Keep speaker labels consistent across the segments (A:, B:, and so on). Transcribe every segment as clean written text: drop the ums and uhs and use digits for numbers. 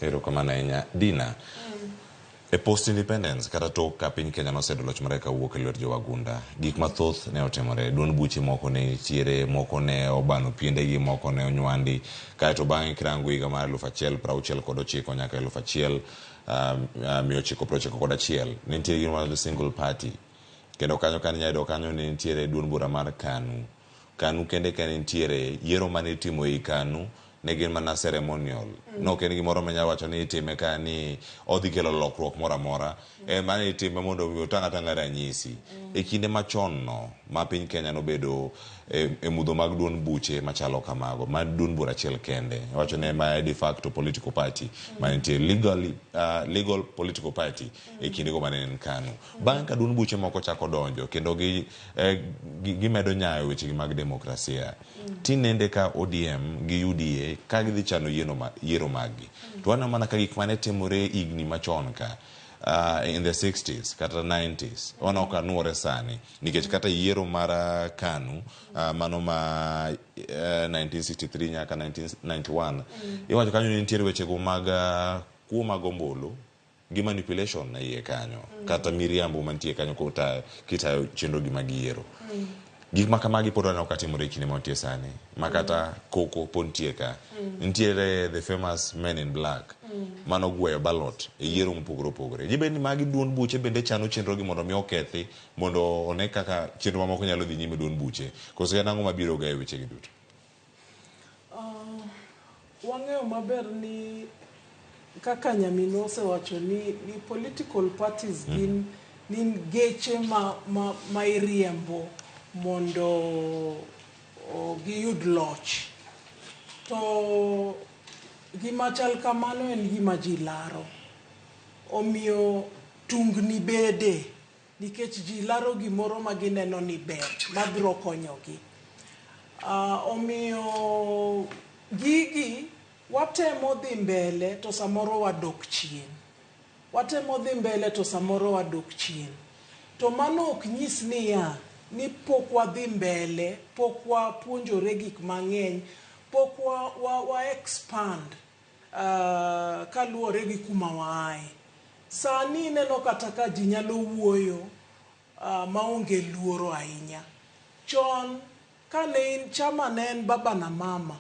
A: Erokamano ahinya. Dina, e post independence kata tok ka piny Kenya noseyudo loch mare kawuok e lwet jowagunda, gik mathoth ne otimore. Duond buche moko ne nitiere, moko ne obano piendegi, moko ne onywandi. Kaeto bang'e kirango higa mar 1069 nyaka 1991, ne nitie gima mar single party. Kendo kanyo kane inyalo yudo kanyo ne nitiere duond bura mar KANU. KANU kende ka ne nitiere, yiero mane itimo ei KANU ne gin mana ceremonial. Ne ok en gimoro ma inyalo wacho ni itime ka ni odhi kelo lokruok moro amora. En mana ni itime mondo mi otang' atang'a ranyisi. E kinde machon no ma piny Kenya nobedo e mudho mag duond buche machalo kamago, ma duond bura achiel kende. Iwacho ni ema e de facto political party ma nitie legally, legal political party e kindego mane en KANU. Bang' ka duond buche moko chako donjo kendo gi, gimedo nyayo wechegi mag demokrasia. Tinende ka ODM gi UDA ka gidhi chano yiero maggi. To waneno mana ka gik mane timore higni machon ka in the 60s kata 90s waneno ka nuore sani nikech kata yiero mar KANU mano ma 1963 nyaka 1991 iwacho kanyo ni nitiere wechego mag kuo mag ombulu gi manipulation e iye kanyo kata miriambo mantie kanyo kotayo kitayo chenro gi mag yiero. Gik ma kamagi pod waneno ka timore e kinde ma wantie sani ma kata koko pod nitie ka. Nitiere the famous men in black mano gweyo ballot e yiero mopogore opogore. Dibed ni magi duond buche bende chano chenro gi mondo mi okethi mondo one kaka chenro mamoko nyalo dhi nyime duond buche. Koso en ang'o mabiro ga e weche gi duto?
B: Wang'eyo maber ni kaka nyaminwa osewacho ni political parties gin gin geche ma iriembo mondo giyud loch. To gima chal kamano en gima ji laro. Omiyo tungni bede nikech ji laro gimoro ma gineno ni ber mabiro konyogi. Omiyo gigi watemo dhi mbele to samoro wadok chien. Watemo dhi mbele to samoro wadok chien. To mano ok nyis niya ni pok wadhi mbele, pok wapuonjore gik mang'eny, pok wa expand kaluwore gi kuma waaye. Sani ineno kata ka ji nyalo wuoyo maonge luoro ahinya. Chon kane in chama ne en baba na mama,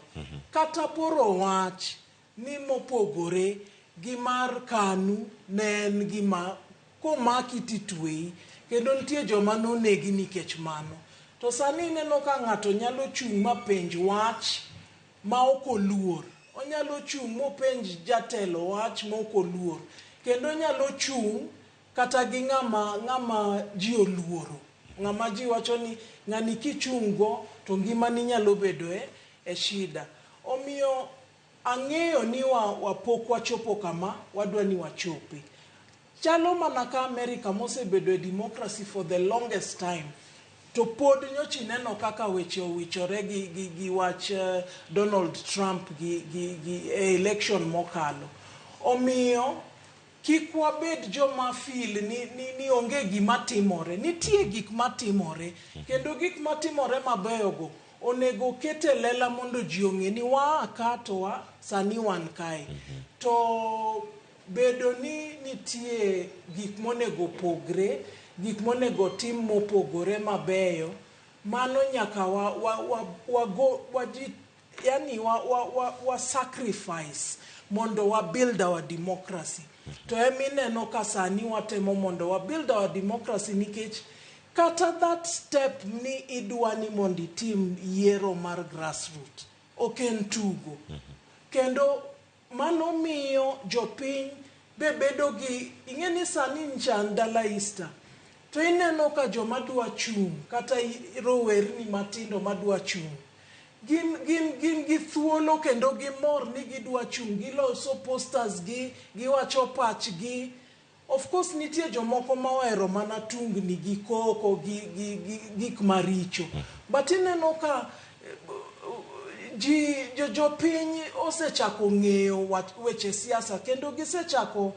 B: kata poro wach ni mopogore gi mar KANU ne en gima komaki titweyi kendo nitie joma nonegi nikech mano. To sani ineno ka ng'ato nyalo chung' ma penj wach ma ok oluor. Onyalo chung' mopenj jatelo wach ma ok oluor. Kendo onyalo chung' kata gi ng'ama ji oluoro. Ng'ama ji wacho ni ng'ani kichung' go to ngimani nyalo bedo e shida. Omiyo ang'eyo ni wapok wachopo kama wadwa ni wachope. Chalo mana ka America mosebedo e democracy for the longest time. To pod nyocha ineno kaka weche owichore gi wach Donald Trump gi e election mokalo. Omiyo kik wabed joma feel ni onge gima timore. Nitie gik matimore. Kendo gik matimore mabeyo go onego ket e lela mondo ji ong'e ni waa ka to wa sani wan kae. To bedo ni nitie gik monego opogre, gik monego tim mopogore mabeyo, mano nyaka wa go wa ji yani wa sacrifice mondo wa build our democracy. To emineno ka sani watemo mondo wa build our democracy nikech kata that step ni idwa ni mondo itim yiero mar grassroot ok en tugo. Kendo mano miyo jopiny be bedo gi ing'e ni sani nchan dala Easter to ineno ka joma dwa chung' kata rowerni matindo madwa chung' gin gi thuolo kendo gimor ni gidwa chung', giloso posters gi, giwacho pachgi. Of course nitie jomoko ma ohero mana tungni gi koko gi gik maricho. But ineno ka ji jopiny osechako ng'eyo weche siasa kendo gisechako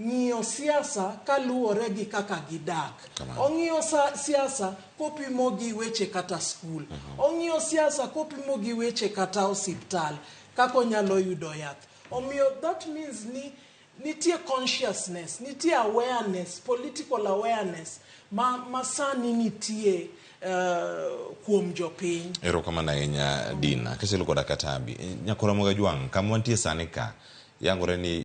B: ng'iyo siasa kaluwore gi kaka gidak. Ong'iyo siasa kopimo gi weche kata skul. Ong'iyo siasa kopimo gi weche kata osiptal, kaka onyalo yudo yath. Omiyo that means ni nitie consciousness, nitie awareness, political awareness ma, ma sani nitie kuom jopiny.
A: Erokamano ahinya Dina. Kachalo koda Katabi. Nyakora Mogajwang', kama wantie sani ka, yangore ni